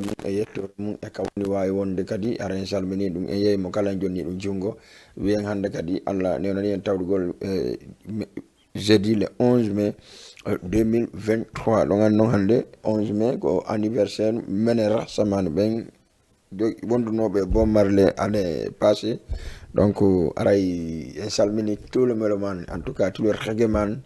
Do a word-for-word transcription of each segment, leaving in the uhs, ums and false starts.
mum e yettoore mum e ka woni waawi wonde kadi, hara en salminii ɗum, en yehi mo kala, en jonni ɗum junngo. Wiyen hannde kadi Allah newnani en tawdugol, eh, me-, jeudi le onze mai, euh, deux mille vingt-trois. Ɗon anndi noon hannde onze mai ko anniversaire Mene Rahsaman ɓen, jo-, wondunooɓe Bob Marley année passée. Donc, haray en salmini tout le mélomane, en tout cas, tout le reggaeman.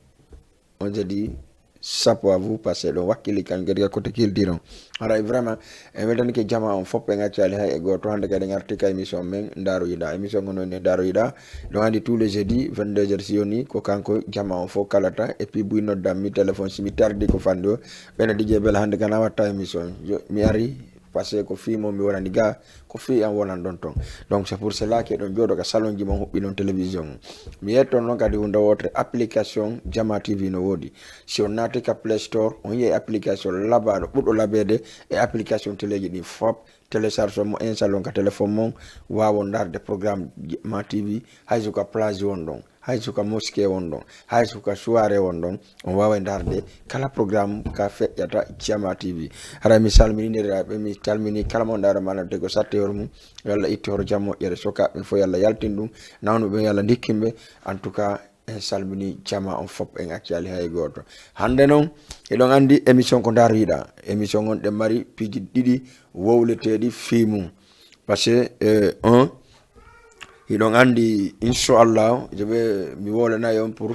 On se dit chapeau à vous, parce que ɗon wakkili kan kadi ka côté culture on. Haray vraiment, en weltanike jama on fof, en accaali hay e gooto. Hannde kadi en arti ka émission men, Ndaaroyiɗa. Émission on woni Ndaaroyiɗa. Ɗon anndi tous les jeudis, vingt-deux heures si yoni, ko kanko jama on fof kalata. Et puis buy noddam mi téléphone, si mi tardi ko fanɗi o. Ɓena D J Bel hannde kana watta émission. Yo, mi ari, parce que ko fii mo mi wonani ga, ko fii an wonan ɗon ton. Donc c'est pour cela que ɗon jooɗo ka salon ji mon, huɓɓi non télévision. Mi yetto noon kadi hunde wotere, application Jama T V no woodi. Si on naati ka Play Store, on yi'ay application labaɗo, ɓurɗo labeede e application téléji ɗin fop. Télécharge mo, installe on ka téléphone mon, waawon ndaarde programme Jama T V, hay so ka plage won ɗon, hay so ka mosquée won ɗon, hay so ka soirée won ɗon, on waaway ndaarde kala programme ka feƴƴata Jama T V. Haray mi salmini nderɗiraaɓe, mi salmini kala mo ndaaro maana te ko satte hoore mum, yo Allah ittu hoore jam moƴƴere, sukaaɓe fof yo Allah yaltin ɗum, nawnuɓe yo Allah ndikkin ɓe. En tout cas, en salmini jama on fop, en accaali hay gooto. Hannde noon, eɗon anndi émission ko Ndaaroyiɗa. Émission on ɗen mari piiji ɗiɗi wowleteeɗi fii mum. Parce que, euh, un, hiɗon anndi, inchallah, je vais, mi wowlanay on pour,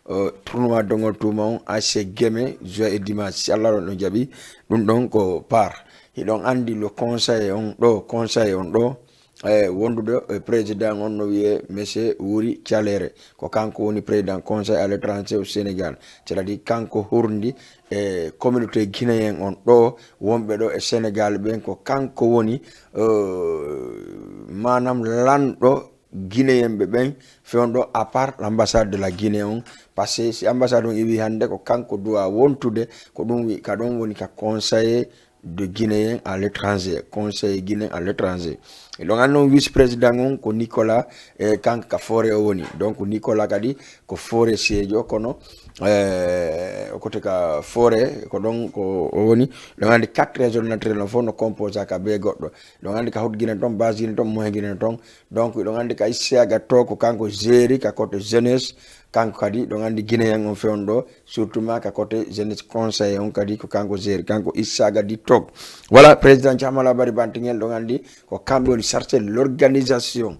euh, tournoi Dongol Tuuma on, A S C Guémé, juin et dimanche. Si Allah ɗon ɗon jaɓi, ɗum ɗon ko part. Hiɗon anndi le conseil on ɗo, conseil on ɗo, e wondude e président on no wiyee Monsieur Wuri Calere. Ko kanko woni président Conseil à l'étranger au Sénégal. C'est-à-dire kanko hurndi e communauté guinéen on ɗo, wonɓe ɗo e Sénégal ɓen, ko kanko woni, euh, maanaam lanɗo guinéen ɓe ɓen, fewndo à part l'ambassade de la Guinée on. Parce que si ambassade on iwi hannde, ko kanko duwa wontude, ko ɗum wi-, ka ɗon woni ka conseiller de Guinéen à l'étranger, conseiller guinéen à l'étranger. E ɗon anndi on vice-président on ko Nicolas, e kanko ka Forêt o woni. Donc Nicolas kadi ko forestier jo, kono, e, o kote ka Forêt, ko ɗon ko o woni. Ɗon anndi quatre régions naturelles on fof no composé ka be goɗɗo. Ɗon anndi ka Haut Guinée ton, Basse Guinée ton, Moyen Guinée ton. Donc ɗon anndi ka Issaaga to ko kanko géri ka côté jeunesse, kanko kadi ɗon anndi guinéen on fewndo ɗo, surtout ma ka côté jeunesse conseil on kadi ko kanko géri, kanko Issaaga di Top. Voilà, président Thiamala Bari Bantingel, ɗon anndi ko kamɓe woni chargé l'organisation.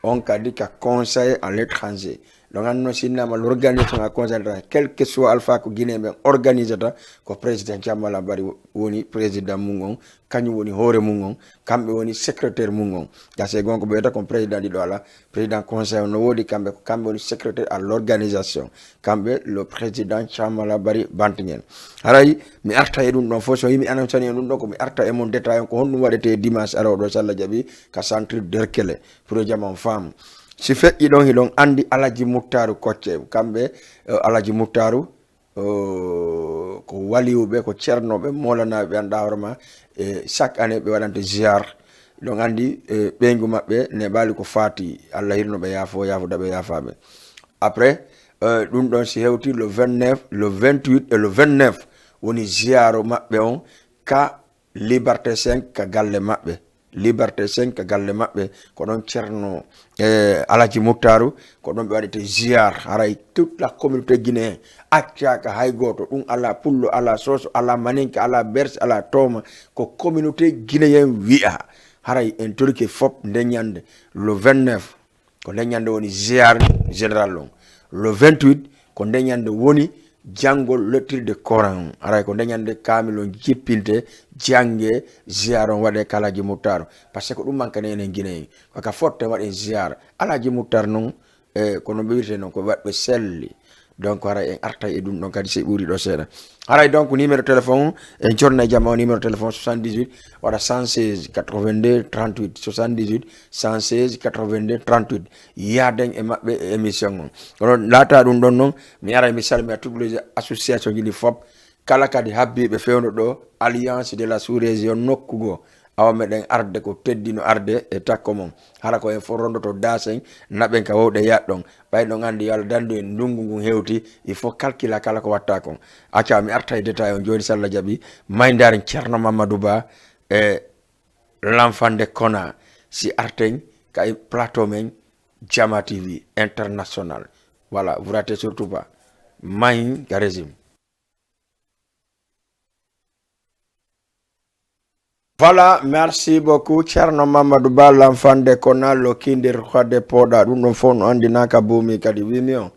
On kadi ka conseil à l'étranger. Ɗon anndi no sinnama l'organisation à conseil à l'étranger, quel que soit alpha ko Guinée ɓen organisata, ko président Thiamala Bari woni président mum on, kañum woni hoore mum on, kamɓe woni secrétaire mum on. Gase gonko ɓe wiyata kon président ɗiɗo ala, président conseil on no woodi, kamɓe ko kamɓe woni secrétaire à l'organisation. Kamɓe le président Thiamala Bari Bantingel. Haray mi arta e ɗum ɗon fof, so yimi annoncani en ɗum ɗon, ko mi arta e mon détail on, ko honɗum waɗete dimanche arooɗo, so Allah jaɓi, ka centre Derkele, pour yo jama on faamu. Si feƴƴi ɗon, hiɗon anndi Alaji Muttaru Kocce, kamɓe, eh, Alaji Muttaru, eh, ko waliwɓe, ko ceernooɓe, moolanaaɓe, anndaa hoore ma, e chaque année ɓe waɗante ziar. Ɗon anndi, eh, ɓeyngu maɓɓe neɓaali ko faati, Allah hirno ɓe, yaafo, yaafoda ɓe, yaafaaɓe. Après, eh, ɗum ɗon si hewti le vingt-neuf, le vingt-huit et le vingt-neuf woni ziyaaro maɓɓe on ka Liberté cinq ka galle maɓɓe. Liberté cinq ka galle maɓɓe, ko ɗon ceerno, eh, Alaji Muttaru, ko ɗon ɓe waɗete ziar. Haray toute la communauté guinéen, accaaka hay gooto. Ɗum alaa pullo, alaa soso, alaa maninke, alaa berse, alaa tooma. Ko communauté guinéen wi'a. Haray en torike fop nde ñande le vingt-neuf. Ko nden ñande woni ziar général on. Le vingt-huit, ko nden ñande woni janngol lecture de Coran on. Haray ko nden ñande kaamil on jippinte, jannge, ziar on waɗe ka Alaji Muttaru. Parce que ko ɗum mankani enen Guinéen. Ko ka fotten waɗen ziar. Alaji Muttaru non, e, ko no ɓe wi'irte non, ko waɗɓe selli. Donc, haray en artay e ɗum ɗon kadi, si ɓuri ɗo seeɗa. Haray donc, numéro téléphone, en conna e jama o, numéro téléphone soixante-dix-huit, waɗa cent seize quatre-vingt-deux trente-huit, soixante-dix-huit cent seize quatre-vingt-deux trente-huit. Yaaden e maɓɓe e émission on. Kono laata ɗum ɗon non, mi ara mi salmina toutes les associations ji ɗi fop, kala kadi habbiiɓe fewndo ɗo, Alliance de la Sous-Région nokku goo. Awa meɗen arde ko teddino arde e takko mon. Hara ko en fof rondoto dasen, naɓen ka wowɗe yaɗɗon. Ɓay ɗon anndi yo Allah dandu en ndungu ngun hewti, il faut calcula kala ko watta kon. Acca mi arta e détail on jooni, si Allah jaɓi. Mayndaari Ceerno Mamadou Ba, E l'enfant de Kona, si arten ka e plateau men Jama T V International. Voilà, vous ratez surtout pas. Main Garizim. Voilà, merci beaucoup. Thierno Mamadou Ba, l'enfant de Kona, lo kindi roi de Poda. Ɗum ɗon fof no anndinaka boomi kadi wimi on.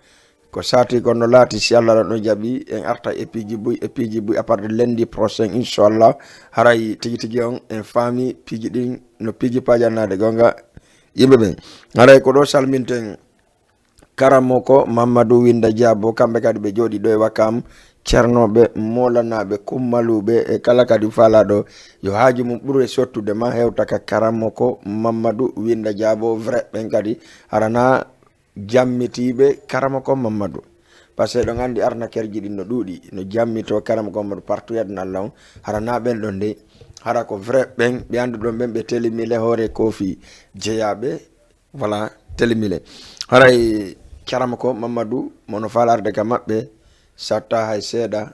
Ko sati ko no laati, si Allah ɗon jaɓi, en arta e piiji buy, e piiji buy à partir de lundi prochain, inchallah. Haray tigi tigi on, en faami piiji ɗin, no piiji pajanade gonga yimɓe ɓen. Haray ko ɗo salminten Karamoko Mamadou Winda Diabo, kamɓe kadi ɓe jooɗi ɗo e Wakam, ceernooɓe, moolanaɓe, kummaluɓe, e kala kadi faalaɗo yo haaju mum ɓure sottude ma hewta ka Karamoko Mamadou Winda Diabo, vrai ɓen kadi harana jammitiiɓe Karamoko Mamadou. Parce que ɗon anndi arnakerji ɗin no ɗuuɗi, no jammitoo Karamoko Mamadou partout e aduna Allah on. Hara na ɓen ɗon de, hara ko vrai ɓen, ɓe annduɗon ɓen, ɓe telimile hoore Kofi jeyaaɓe, voilà, telimile. Haray Karamoko Mamadou, mono faalarde ka maɓɓe, satta hay seeɗa,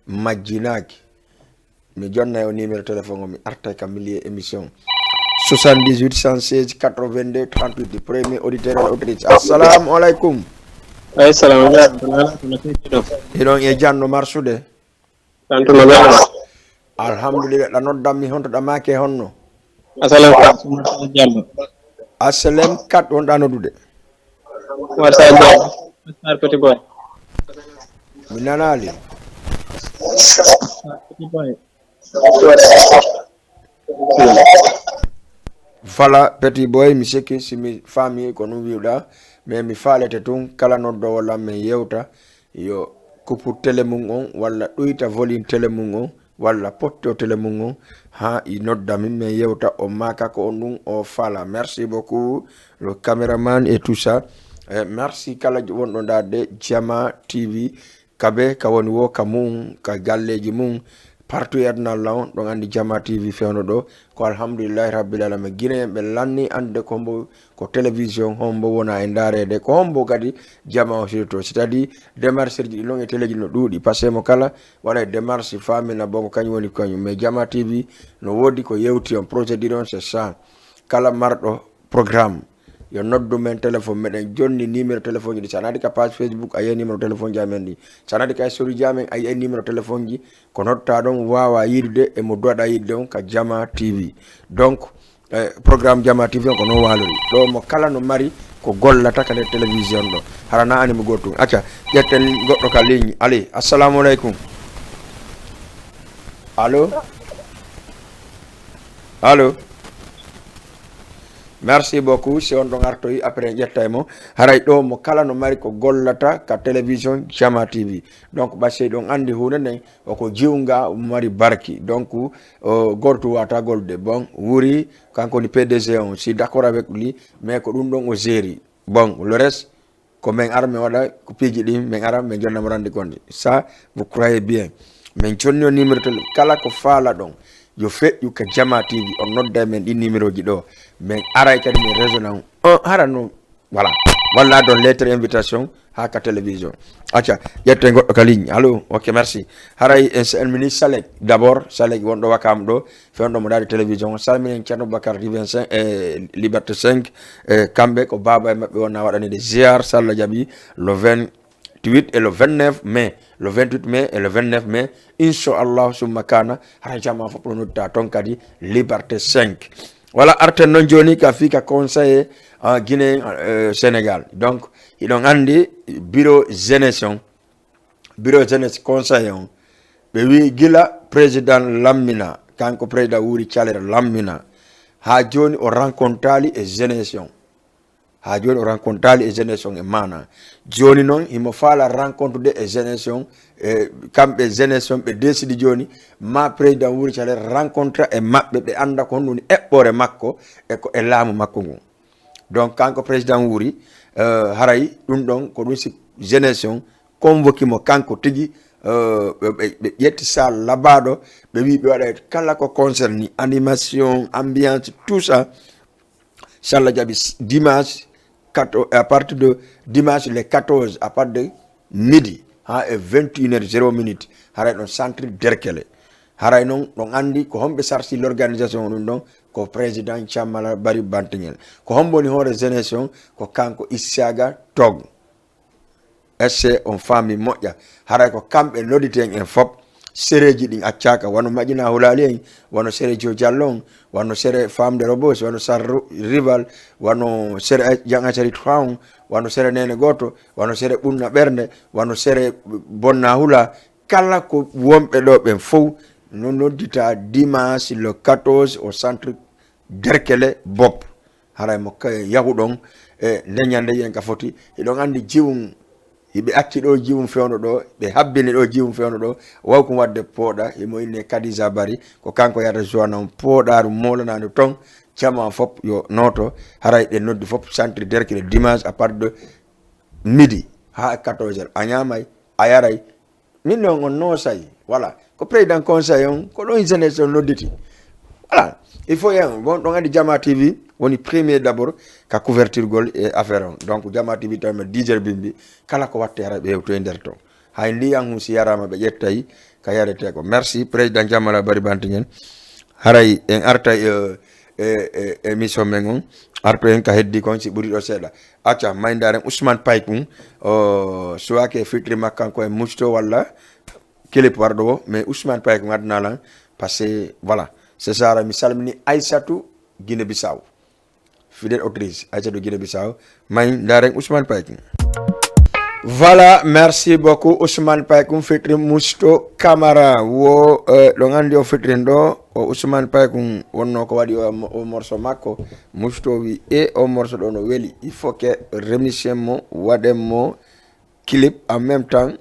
majjinaaki. Mi jonnay o numéro téléphone o, mi artay ka milieu émission. Soixante-dix-huit cent seize quatre-vingt-deux trente-huit, premier auditeur et auditrice. Assalamu alaikum. Ay salam. Hiɗon e janno marsude? Tanto no gaɗa. Alhamdulillah, ɗa noddan mi honto ɗa maake honno? Asalem ka Sumata Diallo. Asalem kat wonɗa noddude? Wasa Diallo. Star Petit Boy. Mi nanaali. Petit Boy. Fala Petit Boy, mi sikki si mi faami ko ɗum wi'uɗa, mais mi faalete tun kala noddowo lan men yewta yo kupu tele mum on walla ɗuyta volume tele mum on walla potto tele mum on ha i nodda min men yewta o maaka ko on ɗum o fala. Merci beaucoup le caméraman et tout ça. Eh, merci kala wonɗo ndaade Jama T V. Kabe ka woni wo ka mum ka galleji mum partout e aduna Allah on ɗon andi Jama T V fewno ɗo. Ko alhamdulillahi rabbil alamin, guinéen ɓe lanni ande ko hombo ko télévision, hombo wona e ndaarede, ko hombo kadi Jama o sirto, c'est-à-dire démarche ji ɗi non e téléji no ɗuuɗi. Parce que mo kala waɗa e démarche famina bon ko kañum woni ko kañum, mais Jama T V no woodi ko yewti on, procédure on c'est ça. Kala marɗo programme yo noddu men téléphone, meɗen jonni numéro téléphone ji ɗi. Sa naati ka page Facebook a yiyay numéro téléphone ji amen ɗi. Sa naati ka story ji amen a yiyay numéro téléphone ji. Ko notta ɗon wawa yiidude e mo duwaɗa yiidude on ka Jama T V. Donc eh, programme Jama T V on ko non walori ɗo, mo kala no mari ko gollata ka nder télévision ɗo. Hara na ani mo goɗɗum, acca ƴetten goɗɗo ka ligne. Allez, assalamu aleykum. Allo? Allo? Merci beaucoup. Si on ɗon artoyi après en ƴetta e mo. Haray ɗo mo kala no mari ko gollata ka télévision Jama T V. Donc ɓa sey ɗon andi hunde nden o ko jiwnga mari barki. Donc o gortu wata golde bon wuri kanko ni P D G on si d'accord avec lui, mais ko ɗum ɗon o géri. Bon le reste ko min ara min waɗa ko piiji ɗin, min ara min jonna mo rande konde. Ça vous croyez bien? Min jonni o numéro téléphone kala ko faala ɗon yo feƴƴu ka Jama T V, on nodda e men ɗin numéro ji ɗo. Min aray kadi min raisonna on, on hara no, voilà, walla ɗon lettre invitation ha ka télévision. Acca ƴette goɗɗo ka ligne. Allo, ok, merci. Haray en salmini Salek d'abord, Salek wonɗo Wakam ɗo. Fewndo mo daade télévision o salminen Ceerno Boubacar di vingt-cinq e Liberté cinq. E kamɓe ko baaba e maɓɓe wonna waɗanede ziar, so Allah jaɓi, le vingt-huit et le vingt-neuf mai. Le vingt-huit mai et le vingt-neuf mai, inchallahu summa kana, hara jama fof no noddita toon kadi Liberté cinq. Wala arten noon jooni ka fii ka conseiller en Guinée, euh, Sénégal. Donc hiɗon anndi bureau jeunesse on, bureau jeunesse conseil on, ɓe wi gila président lammina, kanko président Wuuri Calere lammina, ha joni o rencontrali e jeunesse on. Ha joni o rencontrali e jeunesse on e mana. Joni noon himo faala rencontrude e jeunesse on, e kamɓe jeunesse on ɓe décidi joni ma président Wuuri Calere rencontre e maɓɓe, ɓe anda ko honɗum woni eɓɓore makko e ko e laamu makko ngun. Donc kanko président Wuuri, euh, haray ɗum ɗon ko ɗum si jeunesse on convoqué mo kanko tigi, euh, ɓe, ɓe, ɓe ƴetti salle labaɗo, ɓe wi ɓe waɗa kala ko concerne animation, ambiance, tout ça. So Allah jaɓi dimanche, quatorze, à partir de dimanche le quatorze, à partir de midi ha e vingt et une heures zéro minute, haray ɗon centre Derkele. Haray noon ɗon anndi ko homɓe sarsi l'organisation ɗum ɗon, ko président Cammala Bari Bantiŋel. Ko hombo woni hoore jeunesse on? Ko kanko Isiaga Tog. Esse on faami moƴƴa. Haray ko kamɓe nodditen en fop. Sereeji ɗin accaaka, wano Maƴina Hulaali en, wano Sere Jo Jallo on, wano Sere Femme de Robos, wano Sar Ru-, Rival, wano Sere Ay-, Jan Asari Trois on, wano Sere Neene Gooto, wano Sere Ɓunna Ɓernde, wano Sere Bonna Hula. Kala ko wonɓe ɗo ɓen fow no noddita dimanche le quatorze au centre Derkele Bob. Haray mo ka-, yahuɗon e nde ñande yen ka foti. Hiɗon anndi jiwun, hiɓe acci ɗo jiwun fewndo ɗo, ɓe habbini ɗo jiwun fewndo ɗo, waw kun wadde pooɗa, himo inne Kadija Bari, ko kanko yata joana on pooɗaaru moolanaandu ton, jama fop yo nooto, haray ɓe noddi fop centre Derkele dimanche à partir de midi haa quatorze heures. A ñaamay, a yaray, min noon on noosay, voilà. Ko président conseil on, ko ɗon jeunesse on nodditi. Voilà. Il faut yen, bon, ɗon anndi Jama T V woni premier d'abord ka couverture gol e affaire on. Donc Jama T V tawi ma dix heures bimbi, kala ko watte hara ɓe hewtoy nder ton. Hay ndiyan hun si yarama ɓe ƴettay ka yarete ko. Merci, président Jamala Bari Bantiñen. Haray en artay, euh, e, e émission men on. Arto en ka heddi kon si ɓuri ɗo seeɗa. Acca, may ndaren Ousmane Pay kun, o, suwake fitri makkan ko e musto walla clip warɗo o, mais Ousmane Pay kun adna lan, parce que, voilà, c'est ça, mi salmini Aïssatou Guinée-Bissau. Fidèle autrice, Aïssatou Guinée-Bissau, may ndaren Ousmane Pay kun. Voilà, merci beaucoup Ousmane Pay kun fitri musto Camara. Wo, euh, ɗo gandi o fitrin ɗo, o Ousmane Pay kun wonno ko waɗi o, o morceau makko. Musto wi, e o morceau ɗo no weli. Il faut que remission mo, waɗen mo clip en même temps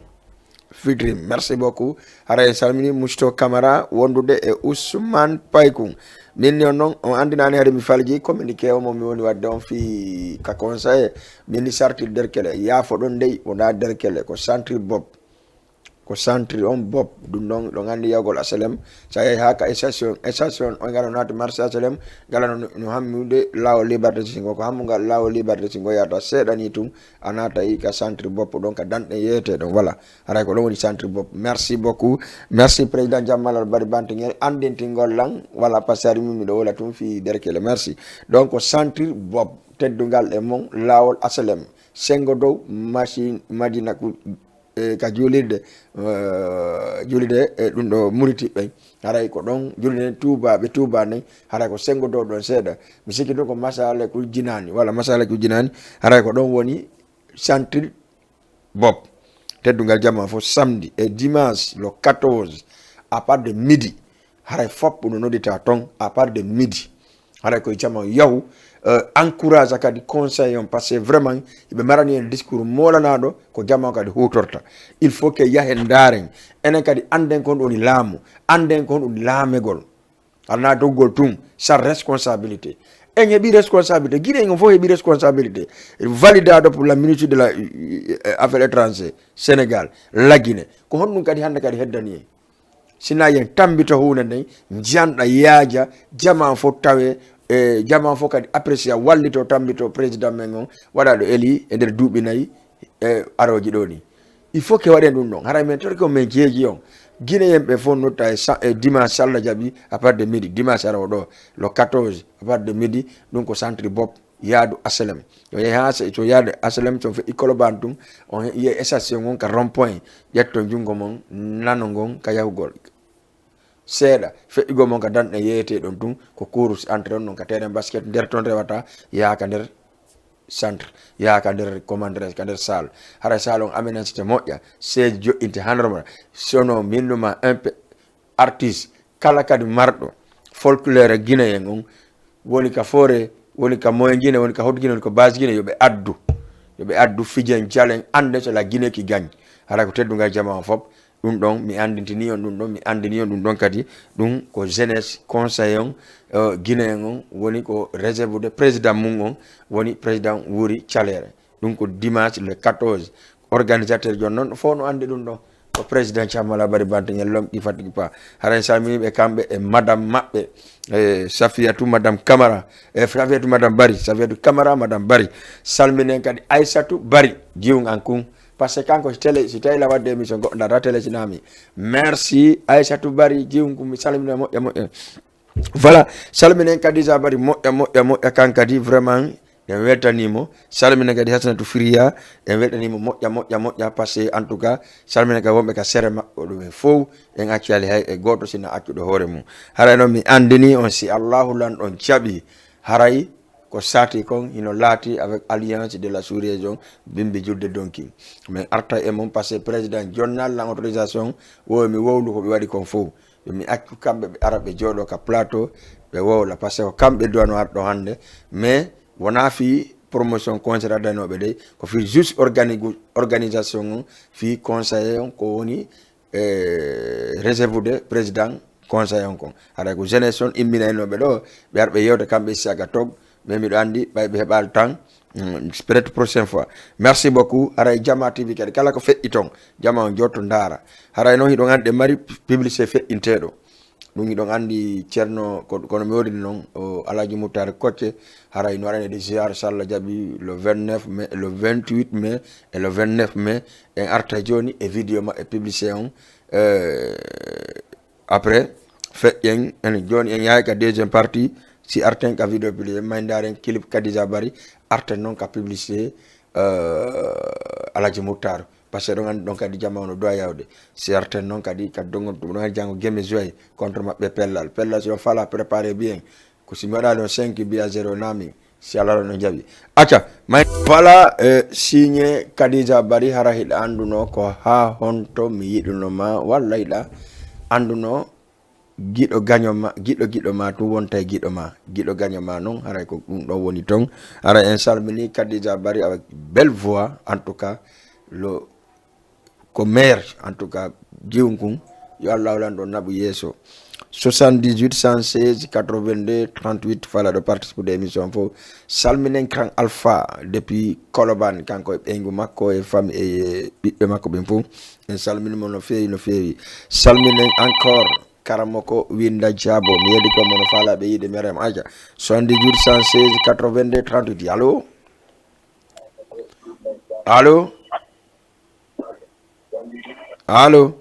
fitri. Merci beaucoup. Hara en salmini Musto Camara wondude e Ousmane Pay kun. Min ni on non, on andinani hari mi falji communiqué o mo mi woni wadde on fi ka conseil. Min ni sarti derkele. Yaafo ɗon dey, wona derkele, ko centre Bob. Ko centre on Bob, ɗum ɗon, ɗon anndi yahgol H L M. So a yahi haa ka station, station on ngala naati marché H L M, ngala no, no hammude laawol Liberté six ngo, ko hammungal laawol Liberté six ngo yahata seeɗa ni tun, a naata i ka centre Bob ɗon, ka danɗe yeete ɗon, voilà. Haray ko ɗon woni centre Bob. Merci beaucoup. Merci président Jammal Al Bari Bantingel, anndintingol lan, voilà, parce que ari min miɗo wola tun fi derkele. Merci. Donc, centre Bob, teddungal e mon, laawol H L M, sengo dow, machine, Madina Ku-, e, ka juulirde, eh, juulirde, e, ɗum ɗo Muriti ɓen. Haray ko ɗon juulirde nden tuubaaɓe, tuubaa nden, haray ko senngo dow ɗon seeɗa. Mi sikki ɗum ko Masalikul Jinaani, walla Masalikul Jinaani, haray ko ɗon woni centre Bob. Teddungal jama fof samedi et dimanche le quatorze à partir de midi. Haray fof no noddita ton à partir de midi. Haray koye jama yahu, eh, encourage kadi conseil on, parce que vraiment hiɓe marani en discours moolanaɗo ko jama on kadi hutorta. Il faut que yahen ndaaren. Enen kadi annden ko honɗum woni laamu, annden ko honɗum woni laamegol. Alana doggol tun, sa responsabilité. En heɓi responsabilité, Guinée on fof heɓi responsabilité. Validado pour la ministre de la, eh, affaires étrangères, Sénégal, la Guinée. Ko honɗum kadi hannde kadi heddani en? Sina yen tambito huunde nden, njanɗa yaaja, jama on fof tawe, e jama on fof kadi apprécia, wallito, tambito président men on, waɗa ɗo eli e nder duuɓi nayi, e arooji ɗo ni. Il faut que waɗen ɗum ɗon. Haray men torki on men jeeji on. Guinéen ɓe fof notta e sa-, e dimanche, so Allah jaɓi, à partir de midi, dimanche ara o ɗo, le quatorze, à partir de midi, ɗum ko centre Bob. Yaadu H L M. Yo yehi haa se-, to yaadu H L M, to feƴƴi Colobane tun, on he-, yi'ay station on ka rond point, ƴetton junngo mon nano ngon ka yahugol. Seeɗa, feƴƴugol mon ka danɗe yeeyetee ɗon tun, ko cours entrée on non ka terrain basket, nder ton rewata, yaha ka nder centre, yaha ka nder commandresse, ka nder salle. Hara salle on aménagité moƴƴa, seeji joɗɗinte han romata, sono minnuma un peu artiste, kala kadi marɗo folklore guinéen on, woni ka Fore, woni ka Moyen Guinée, woni ka Haute Guinée, woni ka Basse Guinée, yo ɓe addu. Yo ɓe addu fijen, jalen, annden c'est la Guinée qui gagne. Hara ko teddungal jama on fof. Ɗum ɗon, mi anndintini on ɗum ɗon, mi anndini on ɗum ɗon kadi. Ɗum ko jeunesse conseil on, euh, guinéen on, woni ko réserve de président mum on, woni président Wuri Calere. Ɗum ko dimanche le quatorze. Organisateur jon noon fof no anndi ɗum ɗon. Ko président Thiamala Bari Bantingel lomɗi fatigi pa. Haren salminiɓe kamɓe e madame maɓɓe, e Safiatou madame Camara, e Safiatou madame Bari, Safiatou Camara madame Bari. Salminen kadi Aissatou Bari, jiwun an kun. Parce que kanko si télé, si tawi la wadde émission goɗɗo nata télé sinami. Merci Aissatou Bari, jiwgu mi salmina moƴƴa moƴƴa. Voilà, salminen Kadija Bari moƴƴa moƴƴa moƴƴa, kan kadi vraiment en weltanimo. Salminen kadi Hasanatu Firiya, en weltanimo moƴƴa moƴƴa moƴƴa, parce que en tout cas salminen kadi wonɓe ka sere maɓɓe ɗumen fow. En accali hay e goto sina accuɗo hoore mum. Haray noon mi andini on, si Allahu lan ɗon caɓi, haray ko sati kon hino laati avec alliance de la sous-région, bimbi julde donki. Min arta e mum parce que président jonnal lan autorisation, wo mi wowlu ko ɓe waɗi kon fow. Yo mi accu kamɓe ɓe ara ɓe jooɗo ka plateau, ɓe wowla, parce que ko kamɓe duwano arɗo hannde. Mais wona fii promotion concert addanoɓe dey, ko fii juste organi-, organisation on, fii conseiller on ko woni e réserve de président conseil on kon. Haray ko jeunesse on imminaynoɓe ɗo, ɓe ar ɓe yewta kamɓe Siaga Tog, mais miɗo andi ɓay ɓe heɓal tan. Mm, peut-être prochaine fois. Merci beaucoup. Haray Jama T V kadi kala ko feƴƴi ton, jama on jotto ndaara. Haray noon hiɗon andi ɗe mari publicité feƴƴinteɗo. Ɗum hiɗon andi Ceerno ko, kono mi woodini noon o Alhaji Moutar Kocce. Haray no waɗanede ziar so Allah jaɓi le vingt-neuf mai, le vingt-huit mai et le vingt-neuf mai. En arta jooni e vidéo maɓɓe publicité on. Euh, après, feƴƴen, en jooni en yahay ka deuxième partie. Si arten ka vidéo publicité, may ndaren clip Kadija Bari, arten noon ka publicité, euh, Alhaji Moutar. Parce que ɗon andi ɗon kadi jama ono doit yawde. Si arten noon kadi ka dongo ɗum ɗon andi jango Geme Joy contre maɓɓe Pellal. Pellal si on fala préparé bien. Ko si mi waɗali on cinq bi à zéro nami, si Allah ɗon no jaɓi. Acca, may voilà, euh, signé Kadija Bari, hara hiɗa anduno ko ha honto mi yiɗuno ma, walla hiɗa anduno giɗo gaño ma, giɗo giɗo ma tun wonta e giɗo ma. Giɗo gaño ma non, haray ko ɗum ɗon woni ton. Haray en salmini Kadija Bari avec belle voix, en tout cas, le ko maire, en tout cas, jiwnkun, yo Allahu lanɗo naɓu yeeso. Soixante-dix-huit cent seize quatre-vingt-deux trente-huit, fala ɗo participe de émission fof. Salminen Kran Alpha depuis Koloban, kanko e ɓeyngu makko e famille e ɓiɓɓe makko ɓen fof. En salmini mo no feewi, no feewi. Salminen encore Karamoko Winda Diabo, mi yeedi ko mo no fala ɓe yiide mi rema. Aja, soixante-dix-huit cent seize quatre-vingt-deux trente-huit. Allo? Allo? Allo?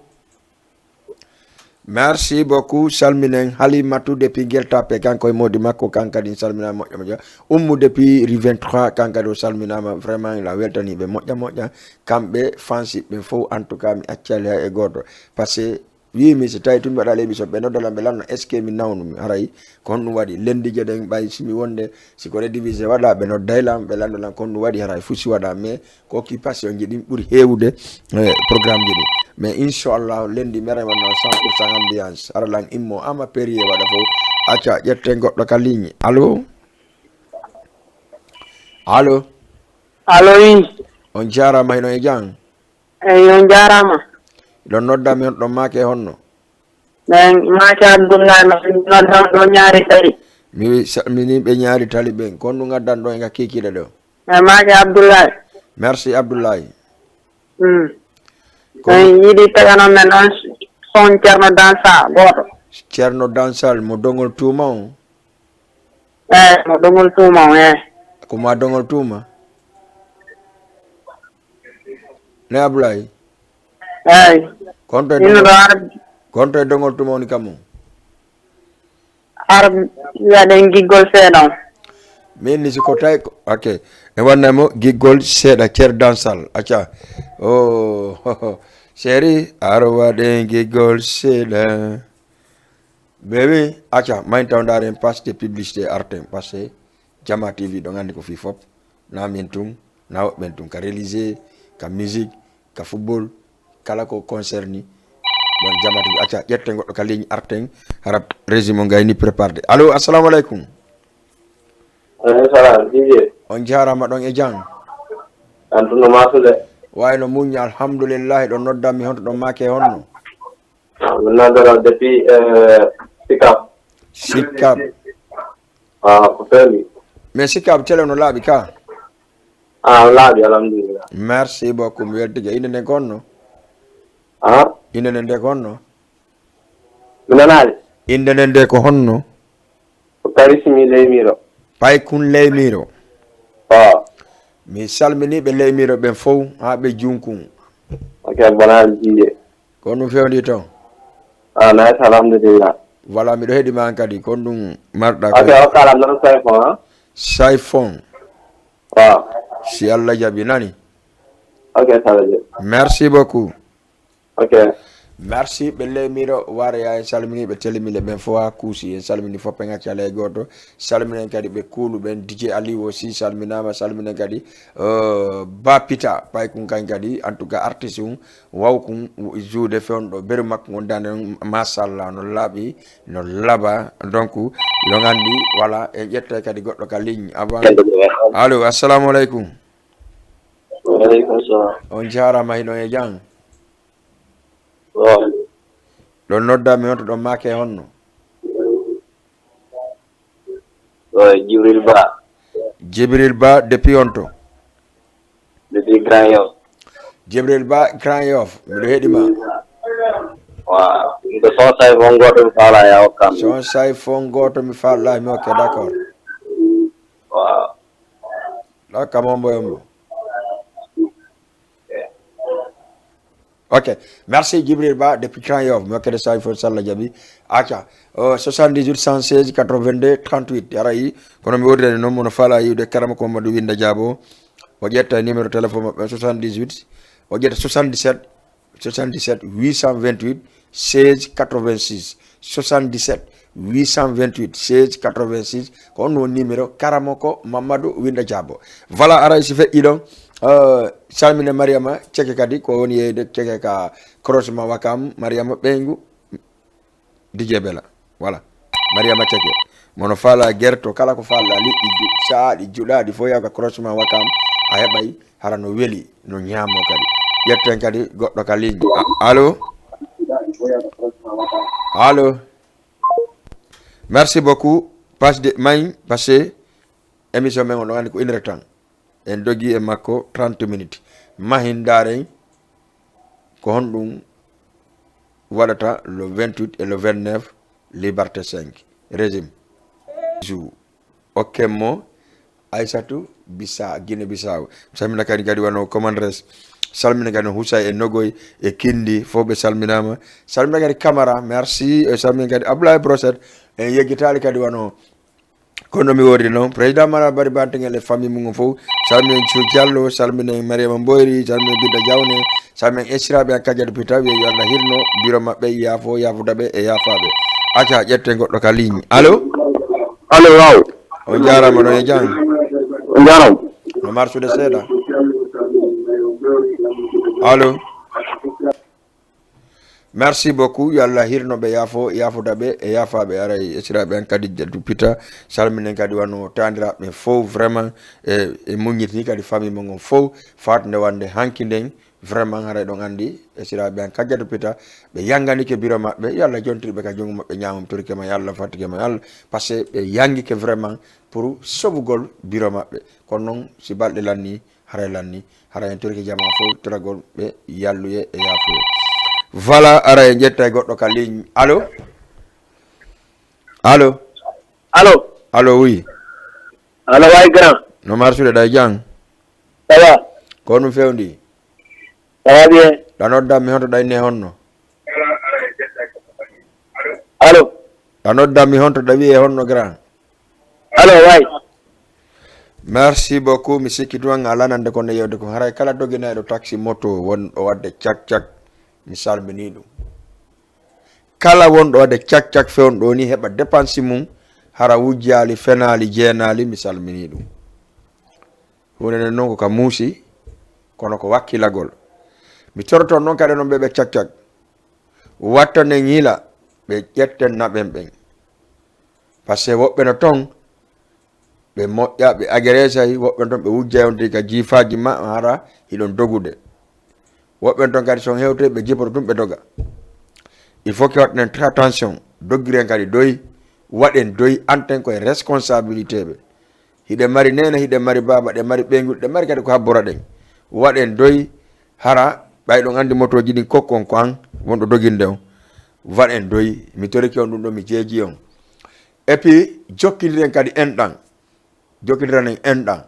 Merci beaucoup. Salminen Halimatu depuis Gueltape, kanko e modi makko, kan kadi salmina moƴƴa moƴƴa. Ummu depuis rue vingt-trois, kan kadi o salminama. Vraiment, la weltani ɓe moƴƴa moƴƴa. Kamɓe fansi ɓe fof, en tout cas, mi accali hay e goto. Parce que wimi si tawi tun mi waɗa l'émission, ɓe nodda lan ɓe lanno, est-ce que mi nawnumi? Haray ko honɗum waɗi? Lundi jeɗen ɓay si mi wonde, si ko redivisé waɗa, ɓe nodday lan, ɓe lanndo lan ko honɗum waɗi, haray fusi waɗa, mais ko occupation ji ɗin ɓuri heewude, eh, programme ji ɗin. Mais inchallah, lundi mi aray wonno cent pour cent ambiance. Hara lan immo ama périer waɗa fof. Acca, ƴetten goɗɗo ka ligne. Allo? Allo? Allo, wi. On jaaraama, hino e jam? Eyi, on jaaraama. Ɗon nodda mi, on ɗon maake honno? Min maake Abdullahi, ma noddan ɗo Ñaari Tali. Mi salmini ɓe Ñaari Tali ɓen. Ko honɗum ngaddan ɗo e nga kikiiɗe ɗo? Min maake Abdullahi. Merci Abdullahi. Mm. Ko min yiɗi taganon men on son Ceerno Dansa gooto. Ceerno Dansal mo Dongol Tuuma on? Eyi, mo Dongol Tuuma on, eyi. Ko ma Dongol Tuuma? Ne Ablaye? Eyi. Konto e Ino Dongol, ɗo ar- konto e Dongol Tuuma woni kam on? Ar waɗen giggol seeɗa on. Min ni si ko tawi ko, ok. E wanna mo giggol seeɗa, Ceer Dansal. Acca. Oh, chéri, ar waɗen giggol seeɗa. Bewi, acca, mayn taw ndaaren passe de publicité arten, parce que Jama T V ɗon anndi ko fii fop. Na min tun, na woɓɓen tun, ka religieux, ka musique, ka football, kala ko concerni. Bon, Jama T V, acca, ƴetten goɗɗo ka ligne arten, hara régime on gayni préparde. Allo, assalamu aleykum. Aleykum salam, D J. On jaaraama ɗon e jam. An tun no masude. Wayno muñña, alhamdulillahi, ɗon noddan mi honto ɗon maake honno? Min noddoro depuis, eh, Sicap. Sicap. Ah, ko feewi. Mais Sicap télé no laaɓi ka? Ah, laaɓi, alhamdulillah. Merci beaucoup, mi weltike. Innde nden ko honno? Ah? Innde nden nde ko honno? Mi nanaali. Innde nden nde ko honno? Ko Karismi Leymiro. Paykun Leymiro. Ah. Mi salmini ɓe leymiiɗo ɓen fow haa ɓe junkun. Ok, bonal jiiye. Ko ɗum fewndi toon? Ah, nice, alhamdulillah. Voilà, miɗo heɗi ma kadi. Ko ɗum marɗa Ok, ko? O kala non Saifon, ha? Saifon. Waaw. Si Allah jaɓi, nani. Ok, ça va bien. Merci beaucoup. Ok. Merci, ɓe leymiiɗo Wareya, en salmini ɓe, telemile ɓen fof haa kuusi, en salmini fof, en acca ley gooto. Salminen kadi ɓe kuulu ɓen, D J Aliou aussi salminaama, salminen kadi, euh, Ba Pita, paykun kañ kadi, en tout cas artiste un, wawkun juude fewndo, beru makko ngon dande on, machallah, no laaɓi, no laaɓa, donc, hiɗon anndi, voilà, en ƴettay kadi goɗɗo ka ligne avant. Allo, assalamu aleykum. Wa aleykum salam. On jaaraama, hiɗon e jam? Waaw. Ɗon noddaa mi on to ɗon maake honno? Waaw, Jibril Ba. Jibril Ba, depuis on to? Depuis Grand Yoff. Jibril Ba, Grand Yoff, miɗo heɗi ma. Waaw. Miɗo son Saifon gooto mi faala ya hokkam. Son Saifon gooto mi faala, mi ok, d'accord. Waaw. Ɗa kam on mbo, on mbo. Ok, merci Jibril Ba depuis Grand Yoff, mi hokkede Saifon Salla jaɓi. Acca, euh, soixante-dix-huit cent seize quatre-vingt-deux trente-huit, aray, kono mi wordani noon mono faala yiwde karama ko Mamadou Winda Diabo. O ƴetta numéro téléphone maɓɓe, soixante-dix-huit, o ƴetta soixante-dix-sept, soixante-dix-sept huit cent vingt-huit seize quatre-vingt-six, soixante-dix-sept huit cent vingt-huit seize quatre-vingt-six, ko on woni numéro karamo ko Mamadou Winda Diabo. Voilà, aray si feƴƴi ɗon, euh, salmine Mariama Ceke kadi, ko woni yeyde Ceke ka croisement Wakam, Mariama ɓeyngu, D J Bela. Voilà. Mariama Ceke. Mono faala gerto, kala ko faala liɗɗi ju-, saaɗi, juɗaaɗi, fof yaw ka croisement Wakam, a heɓay hara no weli, no ñaamo kadi. Ƴetten kadi goɗɗo ka ligne. A-, allo? Allo? Merci beaucoup. Passe de main, parce que émission men on ɗon anndi ko une heure temps. En dogi e makko trente minutes. Mahin ndaaren ko honɗum waɗata le vingt-huit et le vingt-neuf Liberté cinq. Régime. Jou. Okkemmo Aissatou Bisa, Guinée Bissau. Mi salmina kadi kadi wano Comandres. Salmina kadi Husay e Nogoy e Kindi, fof ɓe salminaama. Salmina kadi Camara, merci. E salmina kadi Abdoulaye Broset. En yeggitaali kadi wano kono mi wordi noon, président Mara Bari Bantengel e famille mum fof, salminen Thiou Diallo, salminen Mariama Mboyri, salminen Binta Diawne, salminen esiraɓe an Kadiatou Pita, wiye yo Allah hirno biro maɓɓe, yaafo, yaafudaɓe e yaafaɓe. Acca, ƴetten goɗɗo ka ligne. Allo? Allo, waaw. On jaaraama, ɗon e jam? On jaaraama. No marsude seeɗa. Allo? Merci beaucoup, yo Allah hirno ɓe, yaafo, yaafudaɓe e yaafaɓe. Aray, esiraɓe an Kadiatou Pita, salminen kadi wano taandiraɓe fof, vraiment, e, e muññitini kadi famille mo ngon fof, fat nde wande hanki nden, vraiment, haray ɗon anndi, esiraɓe an Kadiatou Pita, ɓe yanganike biro maɓɓe, yo Allah jontirɓe ka junngo maɓɓe ñaamo, mi torike ma, yo Allah fattike ma, yo Allah, parce que ɓe yangike vraiment pour sovugol biro maɓɓe. Kono noon, si balɗe lanni, haray lanni, haray en torike jama fof, toragol ɓe yalluye e yaafuye. Voilà, ara en ƴetta e goɗɗo ka ligne. Allo? Allo? Allo? Allo, oui. Allo, way grand. No marsude ɗa e jam? Ça va? Ko ɗum fewndi? Ça va bien? Ɗa nodda mi honto ɗa inni e honno? Allo? Ɗa nodda mi honto ɗa wiye honno grand? Allo, way. Merci beaucoup. Mi sikki tun an a lanande ko ne yewde ko haray kala doginayɗo taxi moto wonɗo wadde cak cak. Mi salmini ɗum. Kala wonɗo wadde cak cak fewndo ɗo ni heɓa dépense mum hara wujjaali, fenaali, jeenaali, mi salmini ɗum. Huunde nden noon ko ka muusi, kono ko wakkilagol. Mi toroto noon kadi noon ɓe ɓe cak cak. Watta ne ñiila, ɓe ƴetten naɓen ɓen. Parce que woɓɓe no toon, ɓe moƴƴa, ɓe agressay, woɓɓe no toon ɓe wujjay on tigi ka jiifaaji ma hara hiɗon dogude. Woɓɓe no toon kadi son hewtoy ɓe jipoto tun ɓe doga. Il faut que waɗɗen très attention, doggiren kadi doy, waɗen doy, anten koye responsabilité ɓe. Hiɗen mari neene, hiɗen mari baaba, ɗen mari ɓeynguɗe, ɗen mari kadi ko habbora ɗen. Waɗen doy, hara ɓay ɗon anndi motooji ɗin kokkon ko an wonɗo doginde on. Waɗen doy, mi torike on ɗum ɗo, mi jeeji on. Et puis, jokkindiren kadi enɗan. Jokkindiranen enɗan.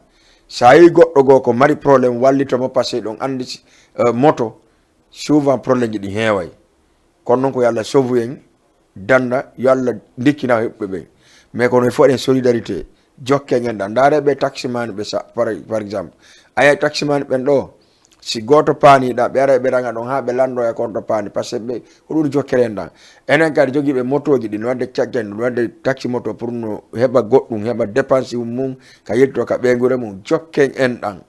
So a yii goɗɗo goo ko mari problème, wallito mo, parce que ɗon anndi si, eh, moto, souvent problème ji ɗi heeway. Kono noon ko yo Allah sauve en, danda, yo Allah ndikkina heɓɓe ɓen. Mais kono il faut ɗen solidarité, jokken enɗan. Ndaare ɓe taximan ɓe sa-, par, par exemple. A yii taximan ɓen ɗo, si gooto paaniɗa, ɓe ara ɓe ranga ɗon haa ɓe lanndo e konto paani, parce que ɓe, ko ɗum jokkere enɗan. Enen kadi jogiiɓe motooji ɗi, no wadde caggal, no wadde taxi moto pour no heɓa goɗɗum, heɓa dépense mum, ka yetto ka ɓeynguure mum, jokken enɗan.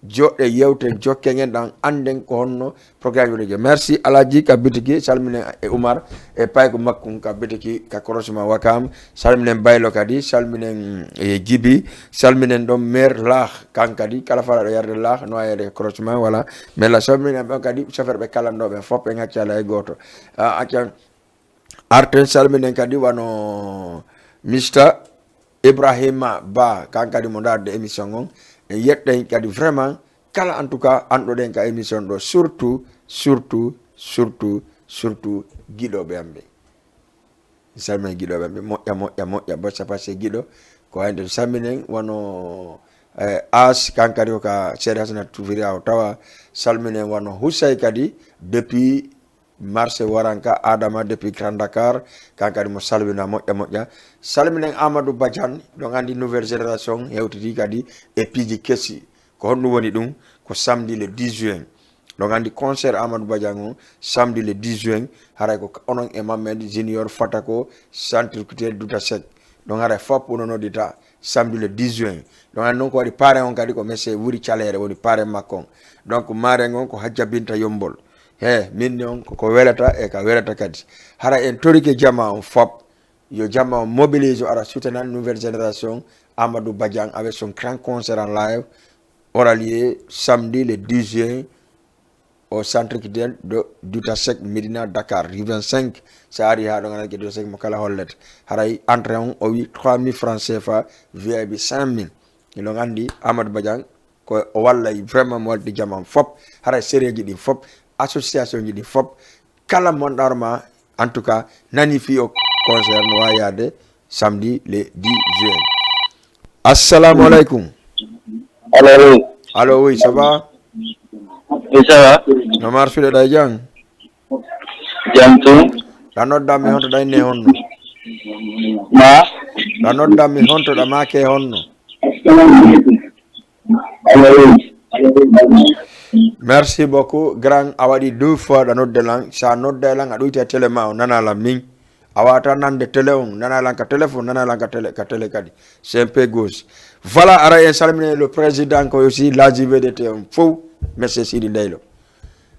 Joɗɗe yewten, jokken enɗan, annden ko honno programme woni. Merci Alaji ka bitiki, salminen e Umar e payko makkun ka bitiki ka croisement Wakam, salminen Baylo kadi, salminen, eh, Jibi, salminen ɗon maire Laax, kan kadi kala fala ɗo yarde Laax, no wayede croisement, voilà. Mais la salminen ɓen kadi chauffeur ɓe kalanɗo ɓen fof, en accala e gooto. Ah, accan. Arten salminen kadi wano Mister Ibrahima Ba, kan kadi mo ndaarde émission on. En yettan kadi vraiment kala, en tout cas, anɗoɗen ka émission ɗo, surtout, surtout, surtout, surtout giɗoɓe am ɓe. Mi salmina giɗoɓe am ɓe, moƴƴa, moƴƴa, moƴƴa, bossa passe giɗo. Ko wayde salminen wano, eh, As, kan kadi ko ka Seede Hasana Tufiri o tawa. Salminen wano Husay kadi depuis marché Waranka, Adama depuis Grand Dakar, kan kadi mo salmina moƴƴa moƴƴa. Salminen Amadou Badiane, ɗon anndi nouvelle génération hewtiti kadi e piiji kesi. Ko honɗum woni ɗum? Ko samedi le dix juin. Ɗon anndi concert Amadou Badiane on, samedi le dix juin, haray ko onon e Mammed Junior Fatako, Centre Culturel Douta Seck. Ɗon haray fof no noddita samedi le dix juin. Ɗon anndi noon ko waɗi parrain on kadi ko monsieur Wuri Caleere woni parrain makko on. Donc, marraine on ko Hajja Binta Yombol. He, min ni on ko, ko welata e ka welata kadi. Hara en torike jama on fop. Yo jama on mobilise, ara soutenir nouvelle génération. Amadou Badiane avec son grand concert en live. Aura lieu samedi le dix juin au centre culturel de Douta Seck, Médina, Dakar, rue vingt-cinq. Sa ari ha ɗo, ganduɗa ke Douta Seck mo kala hollete. Haray entrée on o wi trois mille francs C F A, V I P cinq mille. Ino gandi Amadou Badiane ko o wallay vraiment, mo waldi jama on fop, haray série ji ɗin fop, association ji ɗin fop, kala mo darma, en tout cas, nani fi o concert no wawi yaade samedi le dix juin. Assalamu alaikum. Allô, oui. Allô, oui, ça va? Oui, ça va. No marsude ɗa e jam? Jam tun. Ɗa nodda mi honto, ɗa inne honno? Ma? Ɗa nodda mi honto, ɗa make honno? Merci beaucoup, grand. A waɗi deux fois ɗa nodde lan. Sa nodda lan, a ɗoyta télé ma o, nana lan min. A wata nande télé on, nana lan ka téléphone, nana lan ka télé, ka télé kadi. C'est un peu gauche. Voilà, ara en salmine le président ko aussi la J V D T on fof, monsieur Sidi Ndeylo.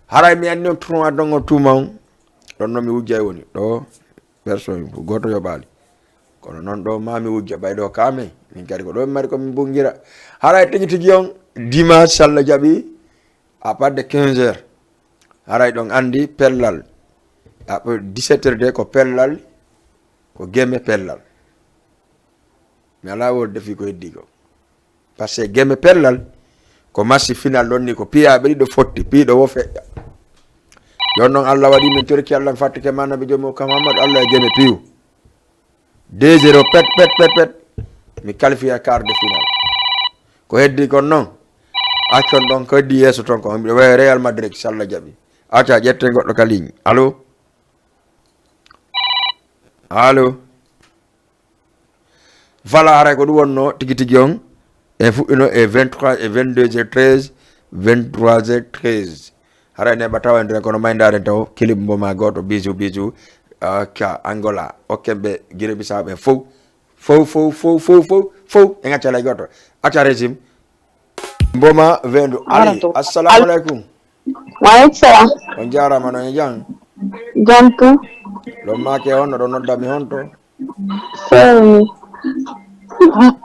Haray mi anni on tournoi dongo tuma on. Ɗon no mi wujjay woni. Ɗo, personne, goto yoɓali. Kono noon ɗo ma mi wujja ɓay ɗo kame. Min kadi ko ɗo mi mari ko min bungira. Haray tigi tigi on, dimanche, Salla jaɓi, à partir de quinze heures. Haray ɗon andi pellal. À peu dix-sept heures de ko pellal, ko geme pellal. Mi ala wol defi ko heddi ko. Parce que geme pellal, ko match final ɗon ni, ko piyaɓe ɗiɗo fotti, piiɗo wo feƴƴa. Yon noon Allah waɗi min torki Allah, mi fattike ma nabi jomi o kam Muhammad, Allah e geme piyu. Deux zéro, pet, pet, pet, pet. Mi qualifié quart de finale. Ko heddi kon noon, accon ɗon ko heddi yeeso ton ko, miɗo wawi Real Madrid, Salla jaɓi. Acca, ƴetten goɗɗo ka ligne. Allô? Allô? Voilà, haray ko ɗum wonno tigi tigi on. En fuɗɗino e vingt-trois et vingt-deux heures treize, vingt-trois heures treize. Haray ne ɓa tawa en kono mayndaren taw, clip mbo ma goto, bisou, bisou. Ah, ka Angola, okken ɓe Guinée Bissau ɓe fow. Fow, fow, fow, fow, fow, fow. En acca lay goto. Acca régime. Mboma Vendu. Ali, assalamu alaikum. Wa alaikum salam. On jarama, no e jam? Jam tu. Ɗo make honno, ɗo nodda mi honto? Sorry. M-,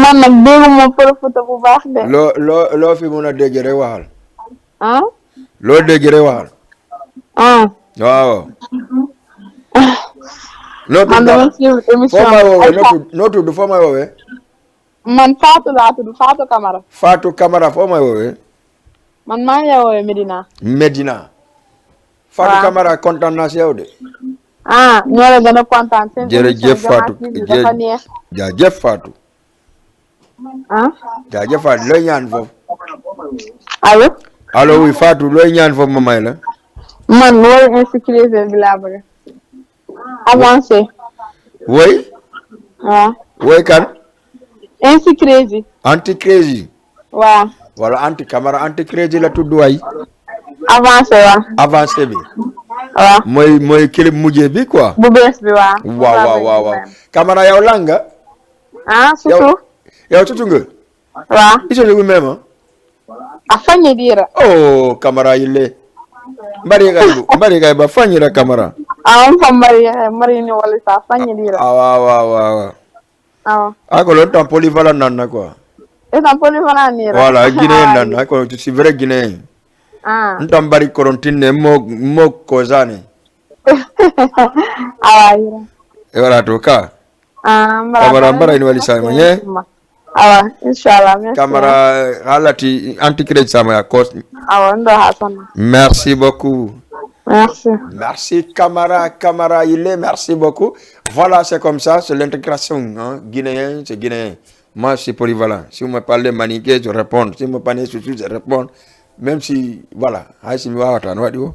man nag dégguma Pulafuuta bu baax de. Loo, loo, loo fi mun a dégg rek waxal. Ah? Loo dégg rek waxal. Ah. Waaw. Noo tudd? Man dama suivre émission. Foo may woowee? Noo tudd, noo tudd? Foo may woowee? Man Fatou laa tudd, Fatou Camara. Fatou Camara, foo may woowee? Man maa ngi lay woowee Medina. Medina. Fatou Camara, kontaan naa si yow de. Ah, ñoo la gën a kontaan. Seen émission Jama T V dafa neex. Jaajëf Fatou. Ah? Jaajëf Fatou, looy ñaan foofu? Allo? Allo, oui, Fatou, looy ñaan foofu, ma may la? Man, wala insécurité bi laa bëgg. Avancé. Woy? Waaw. Woy kan? Insécurité. Anti-crédit. Waaw. Wala anti Camara, anti-crédit la tudd waay. Avancé, waaw. Avancé bi. Waaw. Mooy mooy clip mujjee bi quoi. Bu bees bi, waaw. Waaw, waaw, waaw, waaw. Camara, yow lan nga? Ah, Yow, surtout. Yow tutu nga? Waaw. Iso jogu mema. A fanyidira. Oh, Camara yille. Mbari kay bu, mbari kay ba fanyira Camara. Ah, on fa mbari, mbari ni wala sa fanyidira. Ah, wa, wa, wa, wa. Ah. Ako lon tan polyvalent nan na quoi. E tan polyvalent ni ra. Voilà, Guinéen nan na ko, tu si vrai Guinéen. Ah. Ntan bari korontin ne mo mo kozane. Awa yira. E wala to ka. Ah, Abara mbara ini wali sa manye. Awa, inshallah, merci. Camara halati anti-crédit sama ya kos. Awa, ndo hasana. Merci beaucoup. Merci. Merci Camara, Camara il est, merci beaucoup. Voilà, c'est comme ça, c'est l'intégration, hein, guinéen, c'est guinéen. Moi, je suis polyvalent. Si vous me parlez maniqué, je réponds. Si vous me parlez chouchou, je réponds. Même si, voilà, hay si mi wawata no waɗi o.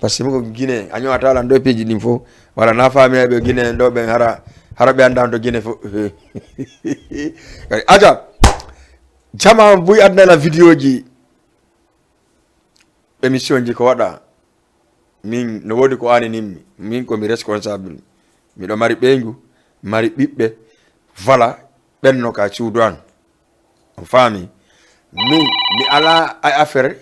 Parce que mi ko Guinée, a ñowata lan ɗo piiji ɗin fof. Voilà, na faami hay ɓe Guinée ɗo ɓen hara hara ɓe annda to Guinée fof. Aja, jama buy adna la vidéo ji, émission ji ko waɗa. Min no woodi ko aninimmi. Min ko mi responsable. Miɗo mari ɓeyngu, mari ɓiɓɓe, voilà, ɓenno ka suudu an. On faami? Min, mi ala ay affaire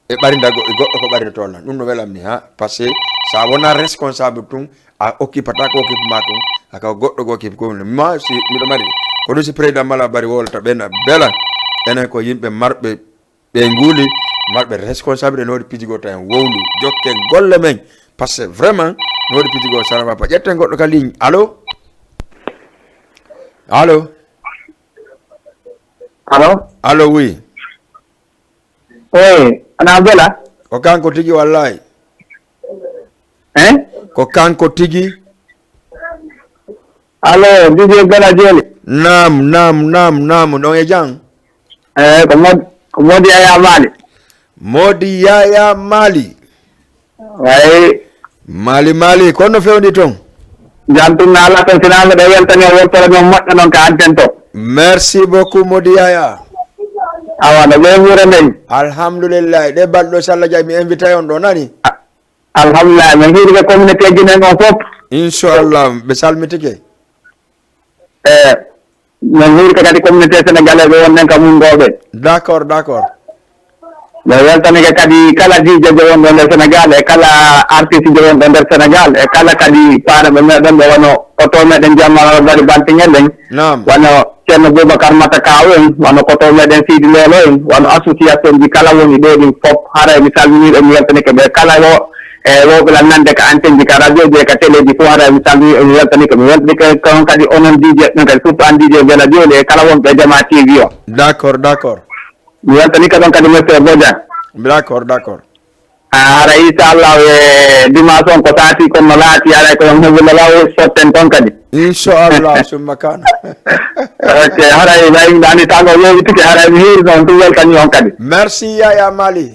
e ɓarinda go- e goɗɗo ko ɓarinda toon lan. Ɗum no welammi ha. Parce que sa wona responsable tun, a occupata ko occupe ma kon, aka goɗɗo ko occupe ko. Ma si miɗo mari. Ko ɗum si président mala bari wolta ɓe na bela. Enen ko yimɓe marɓe ɓe nguuli, marɓe responsable no waɗi pijigo tan wowlu. Jokken golle men. Parce que vraiment no waɗi pijigo sana papa. Ƴetten goɗɗo ka ligne. Allo? Allo? Allo? Allo, oui. Eyi, ana bela? Ko kanko tigi wallahi. Hein? Ko kanko tigi. Allo, Didier Bela Joli. Naam, naam, naam, naam. Ɗon e jam. Eyi, ko Mod ko Modi Yaya Mali. Modi Yaya Mali. Wayi. Mali, Mali. Kono fewndi ton? Jantum na ala tan sina miɗo weltani o weltore men moƴƴo noon ka anten to. Merci beaucoup, Modi Yaya. Awa no ɓe wuure nden. Alhamdulillah. Ɗe balɗo so Allah jaɓi mi invité on ɗo nani. Alhamdulillah, min hiirike communauté Guinée on fof. Inchallah, ɓe salmitike. E min hiirike kadi communauté sénégalais ɓe wonɗen ka mum ɗo ɓe. D'accord, d'accord. Mi weltanike kadi kala juge jo wonɗo nder Sénégal e kala artiste jo wonɗo nder Sénégal e kala kadi paɗaɓe meɗen ɓe wano koto meɗen Jamma Bari Bantingel en. Naam. Wano Ceerno Boubacar Mata Kaw en, wano koto meɗen Sidi Lelo en, wano association ji kala woni ɗo ɗin fof, haray mi salminiɓe mi weltanike ɓe kala wo e wowɓe lan nande ka antenne ji ka radio ji e ka télé ji fof, haray mi salminiɓe mi weltanike mi weltanike kon kadi onon D J ɓen kadi surtout an D J Bela Joli e kala wonɓe Jama T V o. D'accord, d'accord. Mi weltanike ɗon kadi monsieur Bodian. D'accord, d'accord. Hara inchallah e dimanche on ko sati kon no laati haray ko yon heɓude law sotten ton kadi. Inchallah summa kan. Ok, haray ɓay ɗani tango yowitike haray mi heeri noon ɗum weltani on kadi. Merci Yaya Mali.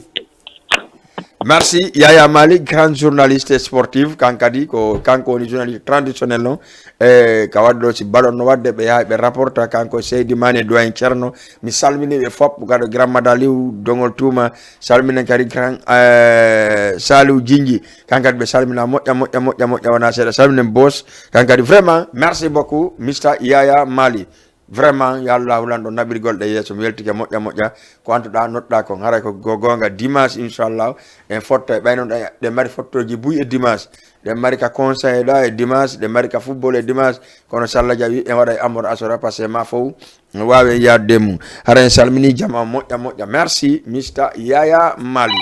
Merci Yaya Mali, grand journaliste sportif, kan kadi ko kanko woni journaliste traditionnel non. E ka waɗi ɗo si ballon no waɗde ɓe yaha ɓe rapporta kanko Seydi Mane Doyen Ceerno. Mi salmini ɓe fof, kadi Grand Madaliw Dogol Tuuma, salminen kadi Grand eh, Saliw Jinji, kan kadi ɓe salmina moƴƴa moƴƴa moƴƴa moƴƴa wona seeɗa, salminen Boss, kan kadi vraiment merci beaucoup Mister Yaya Mali. Vraiment yo Allahu lanɗo naɓirgol ɗe yeeso, mi weltike moƴƴa moƴƴa. Ko antuɗa nodɗa kon haray ko go- gonga dimanche inchallah en fotta e ɓayno ɗe mari fottoji buy e dimanche. Ɗe mari ka conseil ɗa e dimanche, ɗe mari ka football e dimanche. Kono so Allah jaɓi en waɗa e amor asora parce que ma fow wawe yaadde mum. Hara en salmini jama moƴƴa moƴƴa, merci Mister Yaya Mali.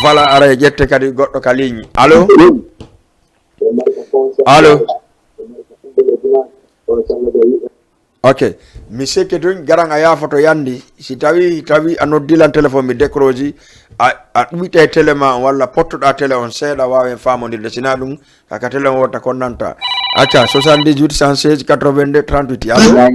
Voilà, ara e ƴette kadi goɗɗo ka ligne. Allo? Allo? Ok. Mi sikki tun garan a yaafoto yandi, si tawi tawi a noddi lan téléphone mi décroche, a a ɗuwitta e télé ma on walla pottoɗa télé on seeɗa wawen famondirde, sina ɗum kaka télé on wotta kon nanta. Acca, soixante-dix-huit cent seize quatre-vingt-deux trente-huit. Allo?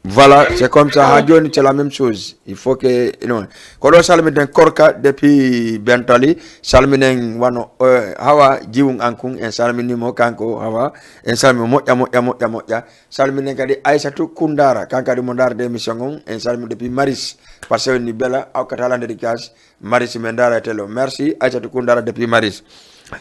Voilà, c'est comme ça. Ha joni, c'est la même chose. Il faut que, non. Ko ɗo salminen Korka depuis Bentali. Salminen wano, eh, Hawa Jiwun Ankun. En salminimo kanko Hawa. En salmi moƴƴa, moƴƴa, moƴƴa, moƴƴa. Salminen kadi Aissatou Koundara. Kan kadi mo ndaarde émission on. En salmi depuis Maris. Parce que ni bela, awkata lande di kas. Maris, min ndaara e télé o. Merci, Aissatou Koundara depuis Maris.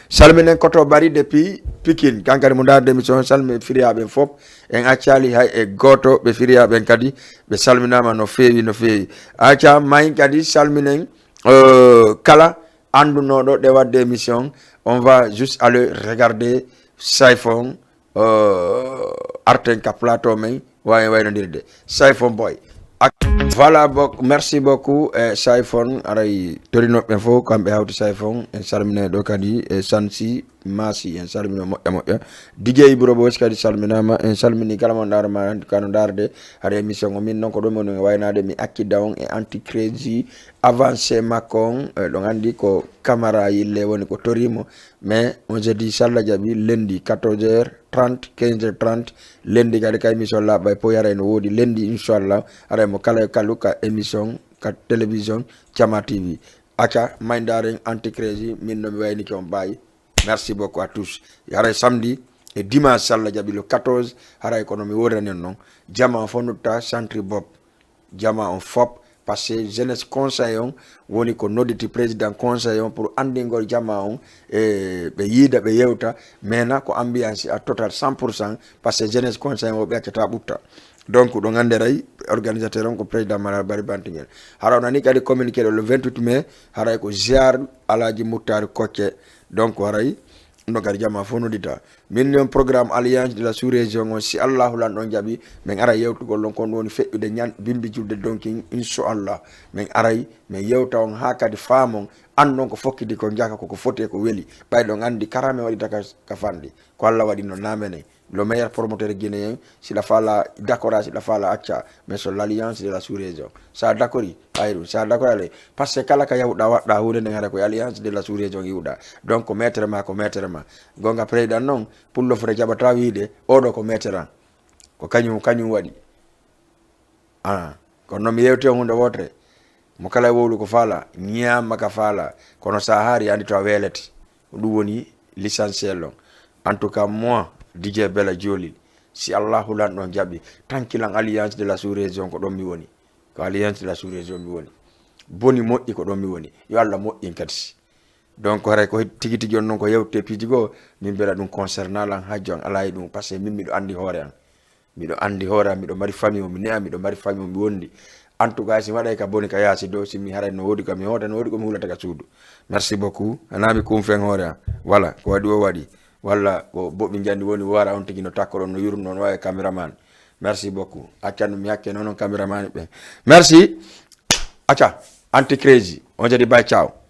Salminen Koto Bari depuis Pikine. Kankadi mo ndaarde émission, salmi firiyaɓe en fop. En accali hay e gooto, ɓe firiyaɓe en kadi, ɓe salminama no feewi, no feewi. Acca, mayin kadi salminen, euh, kala anndunoɗo ɗe wadde émission. On va juste aller regarder Saifon, euh, arten ka plateau men, wawi waynodirde. Saifon Boy. Ak-, voilà, bok-, merci beaucoup, eh, Saifon, aray torinoɓe ɓen fof, kamɓe hawti Saifon, en salmina ɗo kadi, e Sansi, Masi, en salmina moƴƴa moƴƴa. D J Ibro Boys kadi salminama, en salmini kala mo ndaarma, kano ndaarde, hara émission o min noon ko ɗum woni waynade, mi accida on e anti-crazy avancé makko on, eh, ɗon andi ko Camara yille woni ko torimo, mais on jeudi salla jaɓi lundi quatorze heures trente, quinze heures trente, lundi kadi ka émission laaɓa e poy haray no woodi lundi inchallah, haray mo kala e kalu ka émission, ka télévision Cama T V. Acca, mayndaaren anti-crazy, min no mi waynike on baayi. Merci beaucoup à tous. Haray samedi e dimanche salla jaɓi le quatorze, haray kono mi woodani on noon. Jama on fof nutta centre Bob. Jama on fop, parce que jeunesse conseil on woni ko nodditi président conseil on pour anndingol jama on, e ɓe yiida, ɓe yewta, mais na ko ambiance à total cent pour cent, parce que jeunesse conseil on ɓe accata ɓutta. Donc ɗo ngannderay organisateur on ko président Mara Bari Bantingel. Hara o nani kadi communiqué ɗo le vingt-huit mai, haray ko ziar Alaji Moutar Kocce. Donc haray no kadi jama fof noddita. Min noon programme Alliance de la Sous-Région on, si Allahu Lanɗo on jaɓi, min ara yewtugol on, kon woni feƴƴude ñan bimbi julde donkin, inchallah. Min aray, min yewta on haa kadi faamon, anndon ko fokkidi ko jaka, koko foti e ko weli. Ɓay ɗon anndi kara min waɗita ka, ka fanndi. Ko Allah waɗi no namene. Le meilleur promoteur guinéen, si la fala dakora, si la fala acca. Mais so l'Alliance de la Sous-Région. Sa dakori, ayru. Sa dakora le. Parce que kala ka yawɗa waɗɗa huunde nden hara ko Alliance de la Sous-Région yiwɗa. Donc ko maître ma, ko maître ma. Gonga président noon, pullo fota jaɓata wiide, oɗo ko maître am. Ko kañum, kañum waɗi. Ah, kono noon mi yewti on huunde wootere. Mo kala e wowlu ko faala, ñaama ka faala. Kono sa haari, andi to a weelete. Ko ɗum woni l'essentiel on. En tout cas, moi, D J Bella Jolly, si Allahu Lanɗo on jaɓi, tankilan Alliance de la Sous-Région ko ɗon mi woni. Ko Alliance de la Sous-Région mi woni. Boni moƴƴi ko ɗon mi woni. Yo Allah moƴƴin kadi. Donc, haray ko tigi tigi on noon ko yewte piiji goo, min mbela ɗum concernant lan hajjo an alaa e ɗum, parce que min miɗo andi hoore an. Miɗo andi hoore am, miɗo mari famille mo mi ne'a, miɗo mari famille mo mi wondi. En tout cas, si mi waɗay ka boni ka yaasi dow, si mi haray no woodi ka mi hoota, no woodi ko mi hulata ka suudu. Merci beaucoup. Ana mi kunfen hoore am. Voilà, ko waɗi o waɗi. Walla ko boɓi njandi woni wara on tigi no takkoɗon, no yurno, no wawi cameraman. Merci beaucoup. Accanno mi hakke noon on cameraman ɓe. Merci. Acca, anti crazy. On jadi bye, ciao.